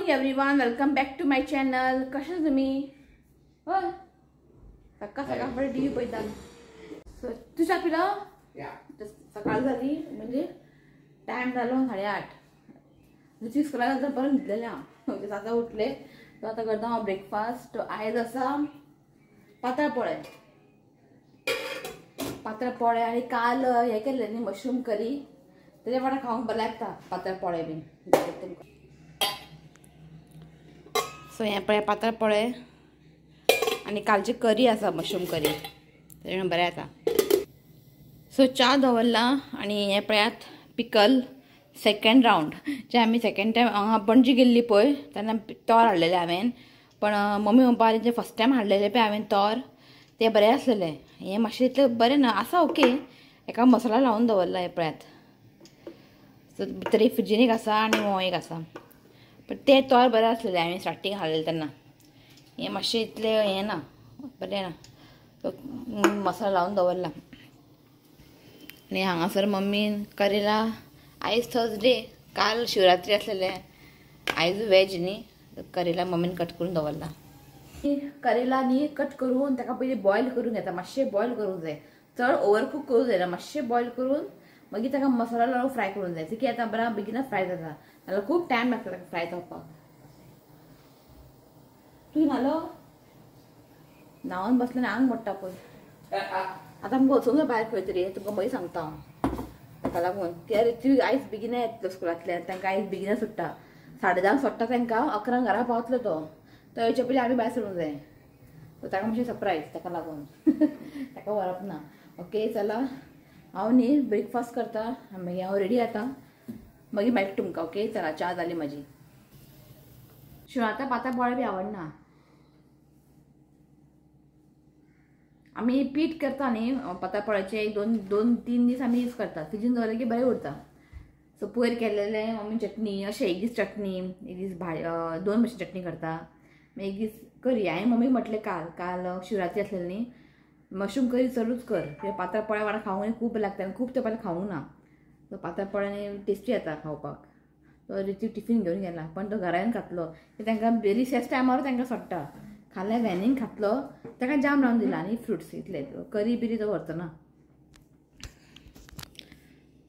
Morning everyone, welcome back to my channel. कशें तुमी? हय, सकाळ सकाळ फुडें टी व्ही पळयता. सो तूं च्या पिलो? सकाळ जाली म्हणजे टायम जालो 8:30. दुसरी स्कुलाक आतां परत न्हिदलेलें हांव. आतां उठलें. सो आतां करता हांव ब्रेकफास्ट. आयज आसा पातळ पोळे. पातळ पोळे आनी काल हें केल्लें न्ही मशरूम करी, तेज्या वांगडा खावंक बरें लागता पातळ पोळे बीन. सो हें पळय पातळ पोळे आनी कालची करी आसा मशरूम करी, तेजें बरें जाता. सो च्या दवरला आनी हें पळयात पिकल सेकेंड रावंड. जे आमी सेकेंड टायम हांगा पणजी गेल्ली पळय तेन्ना तोर हाडलेलें हांवें, पण मम्मी म्हणपा लागली फर्स्ट टायम हाडलेलें पळय हांवें तोर, तें बरें आसलेलें. हें मातशें इतलें बरें ना आसा, ओके. एका मसाला लावन दवरला हें पळयात. सो भितर एक फ्रिजीन एक आसा आनी हो एक आसा, पण ते तोर बरें आसलेलें हांवें स्टार्टींग हाडलेलें तेन्ना. हें मातशें इतलें हें ना, बरें ना. मसाला लावन दवरला. आनी हांगासर मम्मीन करेला. आयज थर्सडे, काल शिवरात्री आसलेलें, आयज वेज न्ही, करेला मम्मीन कट करून दवरला. करेला न्ही कट करून ताका पयलीं बॉयल करून घेता. मातशें बॉयल करूंक जाय, चड ओवर कूक करूंक जायना. मातशें बॉयल करून मागीर ताका मसाला लावन फ्राय करूंक जाय. की आतां बरा बेगीन फ्राय जाता, नाल्यार खूब टायम लागता ताका फ्राय जावपाक. तूं न्हालो? न्हांवन बसलें आंग मोडटा पळय. आतां आमकां वचूंक जाय भायर खंय तरी, तुमकां मागीर सांगता हांव. ताका लागून कित्याक ती आयज बेगीन येतलो स्कुलांतल्यान, तांकां आयज बेगीन सुट्टा, 10:30 सोडटा तांकां, 11 घरा पावतलो तो. तो येवचे पयलीं आमी भायर सरूंक जाय. सो ताका मातशें सरप्रायज, ताका लागून ताका व्हरप ना. ओके चला, हांव न्ही ब्रेकफास्ट करता, मागीर हांव रेडी जाता, मागीर मेळटा तुमकां. ओके चला, च्या जाली म्हाजी. शिवराता पातळ पोळे बी आवडना. आमी पीठ करता न्ही पातळ पोळ्याचे, एक दोन तीन दीस आमी यूज करता. फ्रिजीन दवरलें की बरें उरता. सो पयर केलेलें मम्मी चटणी, अशें एक दीस चटणी, एक दीस दोन भशेन चटणी करता, मागीर एक दीस करी. हांवें मम्मीक म्हटलें काल काल शिवरात्री आसलेली न्ही, मशरूम करी चडूच कर, कित्याक पातळ पोळ्या वांगडा खावंक खूब लागता आनी खूब तेंपार खावंक ना. सो पातळ पोळ्यानी टेस्टी येता खावपाक. तो रितीक टिफीन घेवन गेला, पण तो घरा येवन खातलो. तांकां रिसेस टायमार तांकां सोडटा, खाल्यार व्हॅनीन खातलो, ताका जाम लावन दिला आनी फ्रुट्स इतले, करी बिरी तो व्हरचो ना.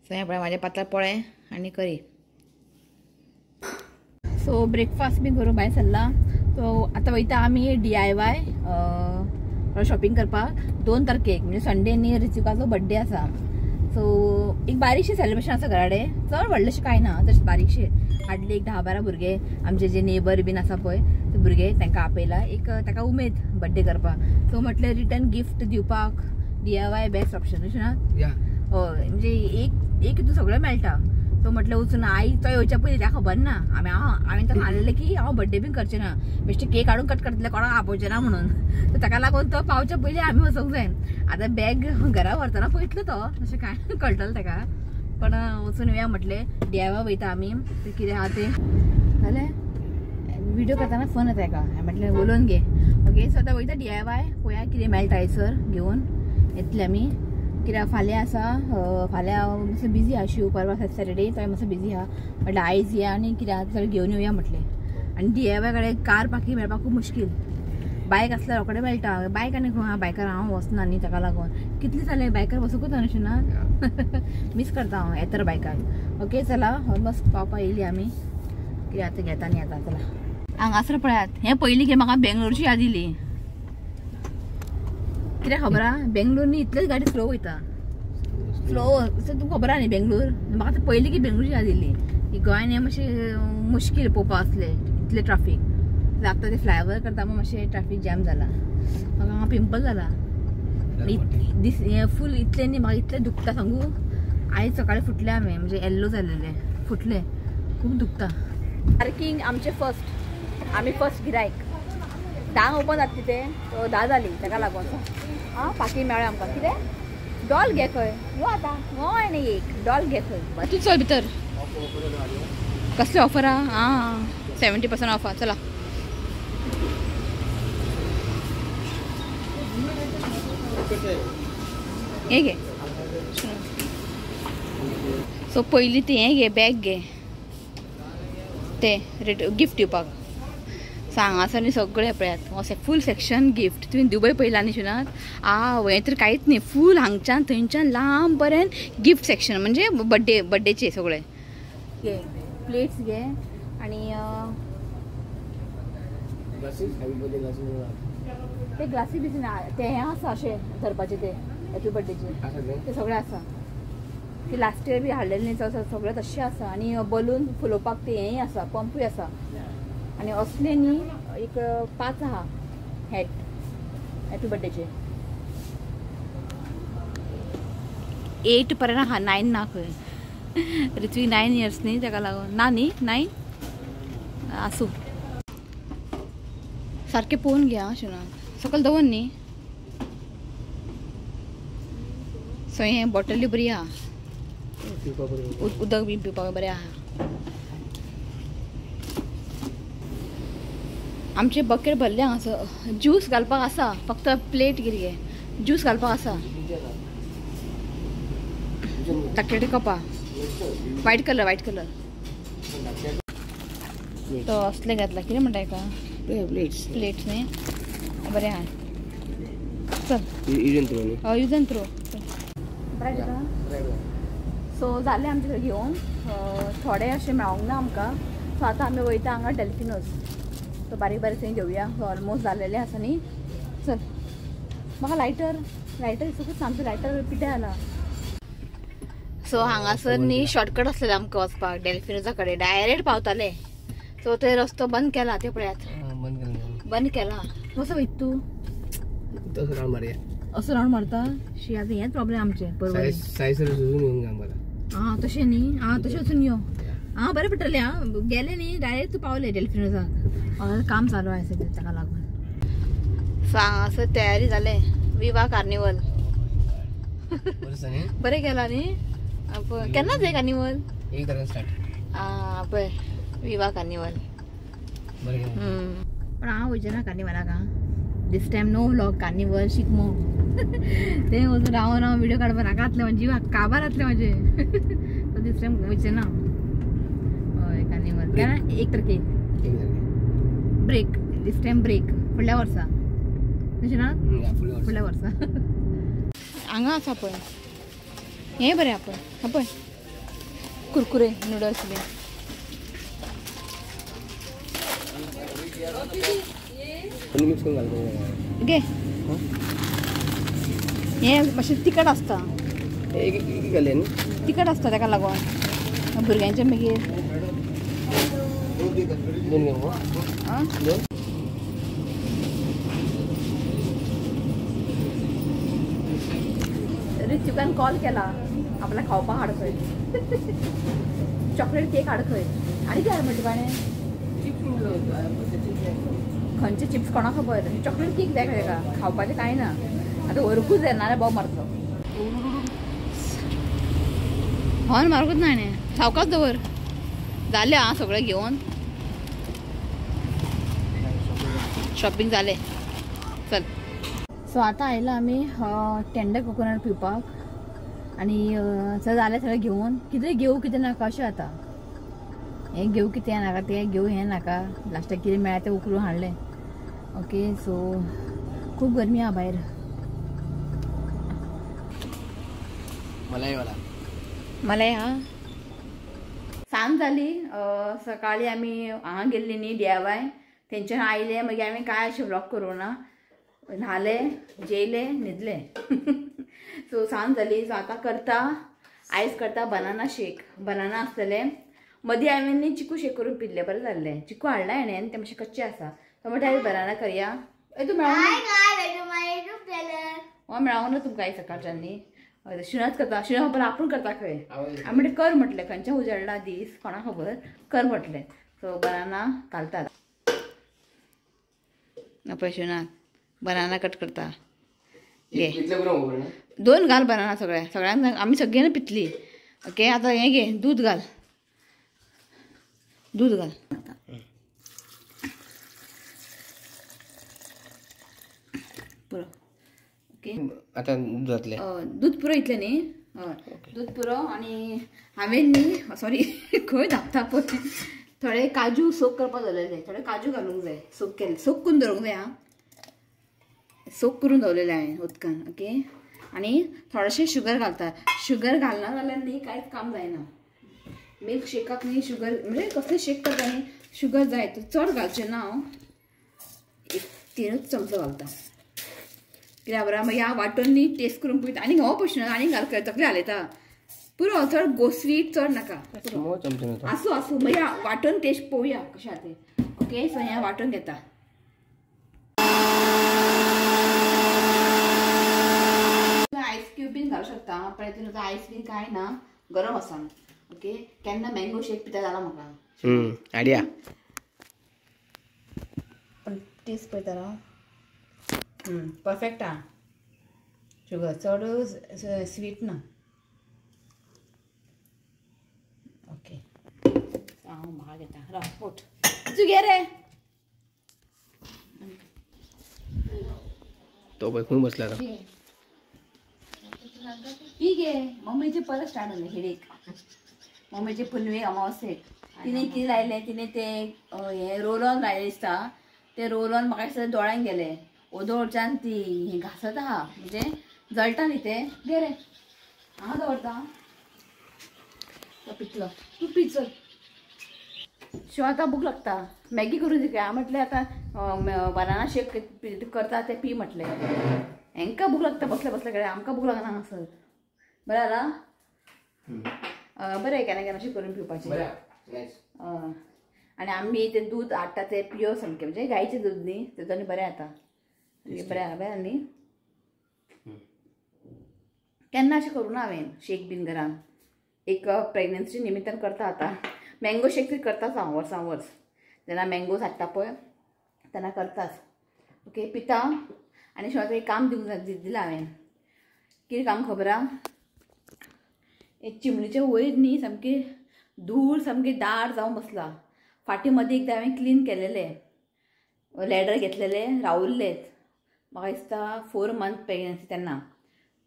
सो हें पळय म्हाजें पातळ पोळे आनी करी. सो ब्रेकफास्ट बी करून भायर सरला. सो आतां वयता आमी DIY shopping करपाक. 2 तारखेक म्हणजे संडे न्ही रितिकाचो बड्डे आसा. सो एक बारीकशें सेलिब्रेशन आसा घरा कडेन, चड व्हडलेशें कांय ना, तशें बारीकशें. हाडले एक 10-12 भुरगे, आमचे जे नेबर बीन आसा पळय ते भुरगे, तांकां आपयला. एक ताका उमेद बड्डे करपाक. सो म्हटलें रिटर्न गिफ्ट दिवपाक DIY best option, अशें ना? हय, म्हणजे एक एक हितून सगळें मेळटा. सो म्हटलें वचून आई तो येवच्या पयलीं ताका खबर ना. आमी हांवें ताका सांगलेलें की हांव बड्डे बीन करचें ना, बेश्टें केक हाडून कट करतलें, कोणाक आपोवचें ना म्हणून. सो ताका लागून तो पावच्या पयलीं आमी वचूंक जाय. आतां बॅग घरा व्हरतना पळयतलो तो, तशें कांय कळटलें ताका. पण वचून येवया म्हटलें. DIY वयता आमी, कितें आहा तें जालें. व्हिडिओ करतना फोन येता ताका, हांवें म्हटलें उलोवन घे. ओके, सो आतां वयता DIY, पळोवया कितें मेळटा हयसर घेवन येतले आमी. कित्याक फाल्यां आसा, फाल्यां मातसो बिजी आहा, शिव परवा सॅटर्डे, तो मातसो बिजी आहा. म्हटल्यार आयज या आनी कितें आहा सगळें घेवन येवया म्हटलें. आनी DIY कडेन कार पार्कींग मेळपाक खूब मुश्कील. बायक आसल्यार रोखडें मेळटा, बायक आनी खंय बायकार हांव वचना न्ही, ताका लागून कितलें जालें बायकार बसूंकूच ना अशें ना. मीस करता हांव येतर बायकार. ओके चला, ऑलमोस्ट पावपा येयली आमी. कितें आतां घेता न्ही आतां चला. हांगासर पळयात, हें पयलीं घे म्हाका बेंगलोरची याद येयली. कित्याक खबर आहा, बेंगलोर न्ही इतलेच गाडी स्लो वयता, स्लो. तुका खबर आहा न्ही बेंगलोर, म्हाका आतां पयलीं की बेंगलोरची याद येयली. की गोंयान हें मातशें मुश्कील पळोवपाक आसलें, इतलें ट्राफीक. आतां ते फ्लायओवर करता म्हूण मातशें ट्राफीक जॅम जाला. म्हाका हांगा पिंपल जाला दीस फूल, इतलें न्ही म्हाका इतलें दुखता सांगू. आयज सकाळीं फुटलें हांवें, म्हणजे येल्लो जालेलें, फुटलें, खूब दुखता. पार्कींग आमचें फर्स्ट, आमी फर्स्ट गिरायक. 10 ओपन जातली तें, सो 10 जाली, ताका लागून आं पार्कींग मेळ्ळें आमकां. कितें डॉल घे खंय यो आतां, हय न्ही एक डॉल घे खंय. तूं चल भितर. कसली ऑफर आहा? आं 70% ऑफ आहा. चला हें घे. सो पयलीं ती हें घे, बॅग घे, ते गिफ्ट दिवपाक. सो हांगासर न्ही सगळें पळयात अशें फूल सेक्शन गिफ्ट. तुवें दुबय पळयला न्ही शिवनाथ? हें तर कांयच न्ही, फूल हांगच्यान थंयच्यान लांब पर्यंत गिफ्ट सेक्शन, म्हणजे बड्डे बड्डेचे सगळे. घे प्लेट्स घे आणि ते ग्लासी बी ना ते हें आसा अशें धरपाचे ते हॅपी बड्डेचे ते सगळे आसा. ते लास्ट इयर बी हाडलेले न्ही सगळें तशें आसा. आनी बलून फुलोवपाक ते हेंय आसा, पंपूय आसा. आनी असले न्ही एक 5 आहा हॅट हॅपी बड्डेचे. 8 पर्यंत आहा, 9 ना खंय. ऋत्विक 9 इयर्स न्ही ताका लागून ना न्ही 9 आसूं. सारकें पळोवन घे आं शिवना, सकयल दवर न्ही. सो हें बॉटलूय बरी आहा, उदक बी पिवपाक बरें आहा. आमचे बकेट भरले हांगासर, ज्यूस घालपाक आसा, फक्त प्लेट कितें घे, ज्यूस घालपाक आसा. धाकटे कपा, व्हायट कलर, व्हायट कलर तो असले घातला. कितें म्हणटा हेका? प्लेट्स. प्लेट्स न्ही, बरें आहा. चल हय, यूज एंड थ्रो. बरें. सो जालें आमचें सगळें घेवन, थोडे अशें मेळोंक ना आमकां. सो आतां आमी वयता हांगा डेल्फिनोज. सो बारीक बारीक थंय घेवया, ऑलमोस्ट जालेलें आसा न्ही. चल म्हाका लायटर, लायटर दिसूंकच ना, आमचें लायटर पिठे जाला. सो हांगासर न्ही शॉर्टकट आसलेलें आमकां वचपाक डेल्फिनोजा कडेन, डायरेक्ट पावताले. सो थंय रस्तो बंद केला, ते पळयात बंद केला. कसो वयता तूं? असो रावंड मारता शी. आतां हेंच प्रॉब्लेम आमचें. आं तशें न्ही, आं तशें वचून यो. आं बरें पडटलें. आं गेलें न्ही डायरेक्ट तूं पावलें डेल्फिनोजाक. काम चालू आसा ताका लागून. सो हांगासर तयारी जालें विवा कार्निवल. बरें केलां न्ही? केन्ना जाय कार्निवल? 1 तारखेर स्टार्ट. आं पळय विवा कार्निवल. पण हांव वयचें ना कार्निवलाक. आं this time no vlog carnival Shigmo. ते वचून रावन रावन व्हिडिओ काडपाक नाका जातलें, म्हजें जिवाक काबार जातलें म्हजें. सो दीस टायम वयचें ना. हय कार्निवल केन्ना? 1 तारखेक ब्रेक, दीस टायम ब्रेक फुडल्या वर्सा. तशें ना, फुडल्या वर्सा. हांगा आसा पळय हें बरें आहा पळय, पळय कुरकुरे नुडल्स बी. घे हें मातशें तिखट आसता, तिखट आसता ताका लागून भुरग्यांचें मागीर. ऋत्विकान कॉल केला आपल्याक खावपाक हाड खंय, चॉकलेट केक हाड खंय. आनी कितें हाड म्हणटा ताणें? खंयचे चिप्स कोणाक खबर, चॉकलेट केक जाय खंय ताका, खावपाचें कांय ना. आतां व्हरूंकूच जाय नाजाल्यार बोब मारतलो. हॉर्न मारूंकूच ना हाणें, सावकाश दवर. जालें आं सगळें घेवन, शॉपिंग जालें. चल सो आतां आयला आमी टेंडर कोकोनट पिवपाक. आनी सगळें जालें सगळें घेवन, कितें घेवं कितें नाका अशें आतां. हें घेवं कितें नाका, तें घेवं हें नाका, लास्टाक कितें मेळ्ळा तें उखलून हाडलें. ओके सो खूब गरमी आहा भायर. मलाई हा. सांज जाली, सकाळी आमी हांगा गेल्ली न्ही DIY, थंयच्यान आयले मागीर आमी कांय अशें व्लॉग करूं ना, न्हाले जेयले न्हिदले. सो सांज जाली. सो आतां करता आयज करता बनाना शेक. बनाना आसतले, मदीं हांवें न्ही चिकू शेक करून पिल्ले, बरें जाल्लें. चिकू हाडला हाणें आनी तें मातशें कच्चें आसा, सो म्हणटा आयज बनाना करया. तूं मेळोंक ना? मेळोंक ना तुमकां आयज सकाळच्यान न्ही. शिणाच करता, शिणा खबर आपूण करता खंय. हांवें म्हणलें कर म्हटलें, खंयचें उजळ्ळा दीस कोणाक खबर, कर म्हटलें. सो बनाना घालतात पळय शिणात, बनाना कट करता. घे 2 घाल बनाना सगळ्या, सगळ्यांक आमी सगळ्यांनी पितली. ओके आतां हें घे दूद घाल, दूद घाल. पुरो. ओके आतां दूद घातलें, दूद पुरो इतलें न्ही? हय दूद पुरो. आनी हांवें न्ही सॉरी खंय धांपता पळय, थोडे काजू सोक करपाक दवरलेले, थोडे काजू घालूंक जाय. सोक केले, सोक करून दवरूंक जाय. आं, सोक करून दवरलेले हांवें उदकान. ओके, आनी थोडेशें शुगर घालता. शुगर घालना जाल्यार न्ही कांयच काम जायना. मिल्क शेकाक न्ही शुगर, म्हणजे कसले शेक करता न्ही शुगर जाय, चड घालचें ना हांव, एक 3 चमचो घालता. कित्याक बरें मागीर हांव वांटून न्ही टेस्ट करून पळयता. आनी हो पश्न आनी घाल तकली हालयता पुरो. चड गोस्वीट चड नाका, आसूं आसूं. मागीर वांटून टेस्ट पळोवया कशें आहा तें. ओके, सो हें वांटून घेता. आयस क्यूब बीन घालूं शकता, पण हितून आतां आयस बीन कांय ना, गरम आसा. ओके, केन्ना मँगो शेक पिता जाला म्हाका. आयडिया पण टेस्ट पळयता राव. परफेक्ट आहा, शुगर चड स्वीट ना. ओके, हांव म्हाका घेता. राव पोट तूं घे रे. तो पळय खंय बसला तो. पी गे. मम्मीचे परत स्टार्ट जालें हेडेक. मम्मीचे पुनवेक अमावस्येक तिने कितें लायलें, तिने ते हे रोल ऑन लायलें दिसता. ते रोल ऑन म्हाका दिसता दोळ्यांक गेले. ओदोळच्यान ती हें घासत आहा, म्हणजे जळटा न्ही तें. घे रे, हांगा दवरता. तो पितलो, तूं पी चल. शिव आतां भूक लागता, मॅगी करून दी. हांवें म्हटलें आतां बनाना शेक करता तें पी म्हटलें. हेंकां भूक लागता बसले बसले कडेन, आमकां भूक लागना हांगासर. बरें जाला, बरें केन्ना केन्ना अशें करून पिवपाचें. आनी आमी तें दूद हाडटा तें प्युअर सामकें, म्हणजे गायचें दूद न्ही, तेजो आनी बरें जाता. बरें बरें न्ही. केन्ना अशें करूं ना हांवें शेक बीन घरान. एक प्रेग्नन्सी निमित्तान करता आतां. मँगो शेक तरी करताच हांव वर्सां वर्स, जेन्ना मँगोज हाडटा पळय तेन्ना करताच. ओके, पिता. आनी शिवाय एक काम दिवंक दिलां हांवें. कितें काम खबर आहा? एक चिमणीचे वयर न्ही सामकी धूळ सामकी दाट जावन बसला. फाटीं मदीं एकदां हांवें क्लीन केलेलें, लॅडर घेतलेले रावल्लेच. म्हाका दिसता 4 मंथ प्रेग्नन्सी तेन्ना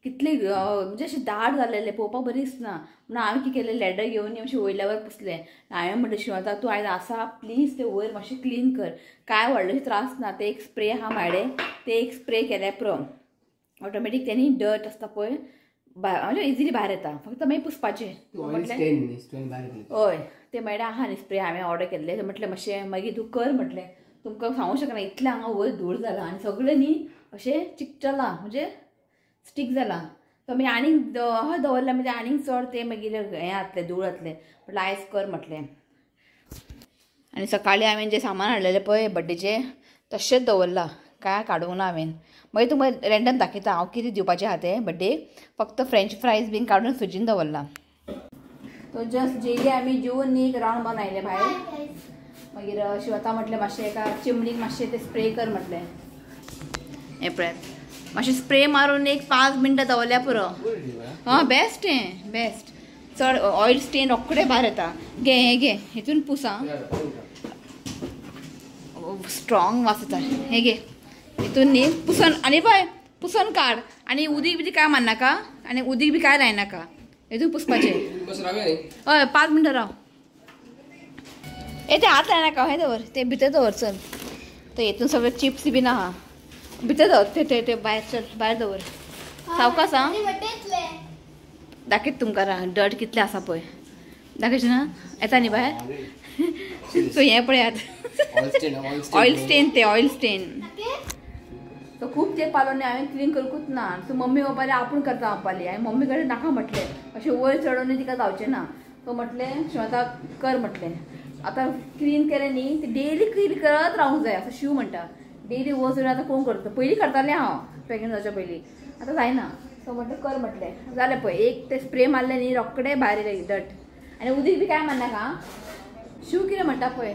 कितले म्हणजे अशें दाट जालेलें, पळोवपाक बरें दिसना. म्हणून हांवें कितें केलें, लॅडर घेवन मातशें वयल्यावर पुसलें. हांवें म्हणलें शिव आतां तूं आयज आसा प्लीज तें वयर मातशें क्लीन कर, कांय व्हडलेशें त्रास ना. तें एक स्प्रे आहा म्हाडे, तें एक स्प्रे केल्यार पुरो, ऑटोमॅटीक तेणी डर्ट आसता पळय म्हणजे इजिली भायर येता. फक्त मागीर पुसपाचें. हय, तें मागीर आहा न्ही स्प्रे हांवें ऑर्डर केल्लें. म्हटलें मातशें मागीर तूं कर म्हटलें, तुमकां सांगूं शकना इतलें हांगा वयर धूळ जाला आनी सगळें न्ही अशें चिकटलां, म्हणजे स्टीक जालां. सो मागीर आनीक हय दवरलें म्हणजे आनीक चड तें मागीर हें जातलें, धूळ जातलें. म्हटलें आयज कर म्हटलें. आनी सकाळीं हांवें जें सामान हाडलेलें पळय बड्डेचें तशेंच दवरलां, कांय काडूंक ना हांवें. मागीर तुमकां रँडम दाखयता हांव कितें दिवपाचें आहा तें बड्डेक. फक्त फ्रेंच फ्रायज बीन काडून फ्रिजीन दवरलां. तो जस्ट जेली आमी जेवन न्ही एक रावंड मारून आयले भायर. मागीर शिवता म्हटलें मातशें एका चिमणीक मातशें तें स्प्रे कर म्हटलें. हें पळयात मातशें स्प्रे मारून एक 5 मिनटां दवरल्यार पुरो. हां, बेस्ट हें, बेस्ट. चड ऑयल स्टेन रोखडें भायर येता. घे हें घे, हितून पूस. आं, स्ट्रॉंग वास येता. हें घे, हितून न्ही पुसन. आनी पळय पुसन काड, आनी उदीक बी कांय मारनाका, आनी उदीक बी कांय लायनाका, हितून पुसपाचें. हय, 5 मिनटां राव. ए ते हात लायनाका, हें दवर, ते भितर दवर. चल, ते हितून सगळे चिप्स बीन आहा, भितर दवर. ते ते भायर चल, भायर दवर सावकास. आं, दाखयत तुमकां डर्ट कितलें आसा पळय. दाखयचें ना, येता न्ही भायर. सो हें पळयात, ऑयल स्टेन, ते ऑयल स्टेन. सो खूब ते पालो न्ही हांवें क्लीन करूंकूच ना. सो मम्मी पप्पाले आपूण करता पप्पाली. हांवें मम्मी कडेन नाका म्हटलें, अशें वयर चडोवन तिका जावचें ना. सो म्हटलें शिवता कर म्हटलें. आतां क्लीन केलें न्ही ते डेली क्लीन करत रावूंक जाय, असो शिव म्हणटा. डेली वयर चडून आतां कोण करता? पयलीं करतालें हांव प्रेग्नंट जावच्या पयलीं, आतां जायना. सो म्हटलें कर म्हटलें. जालें पळय, एक ते स्प्रे मारलें न्ही रोखडें भायर येयलें डट. आनी उदीक बी कांय मारनाका. शिव कितें म्हणटा पळय,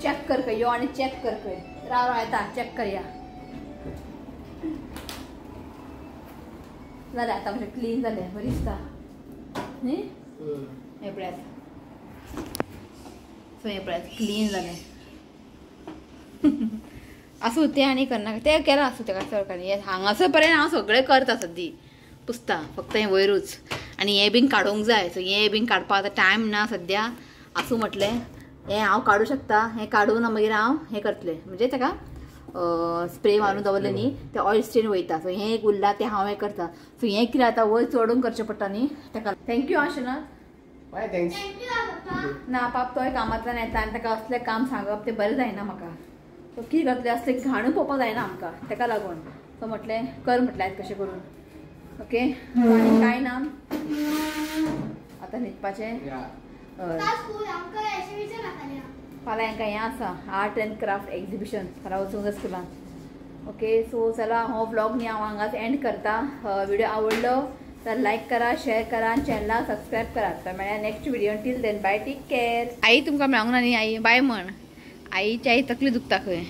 चॅक कर खंय, यो आनी चॅक कर खंय. राव राव येता, चॅक करया. जालें आतां मातशें क्लीन जालें, बरें दिसता न्ही. हें पळयात, सो हें पळयात क्लीन जालें. आसूं तें आनी करनाका, तें केलां आसूं तेका सरकारी. हांगासर पर्यंत हांव सगळें करता सद्दी, पुसता फक्त हें वयरूच. आनी हें बीन काडूंक जाय, सो हें बीन काडपाक आतां टायम ना सद्या. आसूं म्हटलें, हें हांव काडूं शकता. हें काडून मागीर हांव हें करतलें, म्हणजे ताका स्प्रे मारून दवरलें न्ही तें ऑयल स्टेन वयता. सो हें एक उरलां तें हांव हें करता. सो हें कितें आतां वयर चडून करचें पडटा न्ही ताका. थँक्यू आशना. बाय thanks. ना पाप तोय कामांतल्यान येता आनी ताका असलें काम सांगप तें बरें जायना म्हाका. सो कितें करतलें, असलें घाणूय पळोवपाक जायना आमकां, ताका लागून. सो म्हटलें कर म्हटलें आयज कशें करून. ओके आनी कांय ना, आतां न्हिदपाचें. फाल्यां हांकां हें आसा आर्ट एंड क्राफ्ट एग्जिबिशन, फाल्यां वचूंक जाय स्कुलान. ओके सो चला हो व्लॉग न्ही हांव हांगाच एंड करता. व्हिडिओ आवडलो तर लायक करा, शेअर करा आनी चॅनलाक सबस्क्रायब करात. तर मेळया next video. Till then bye, take care. आई तुमकां मेळोंक ना न्ही आई, बाय म्हण. आईची आई तकली दुखता खंय.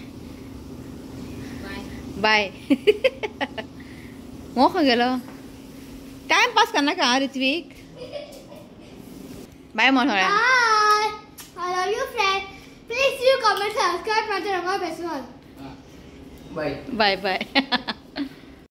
बाय. हो खंय गेलो? टायम पास करनाका ऋत्विक. बाय म्हण. Bye. I love you friend. Please you comment, subscribe my channel. Bye bye bye.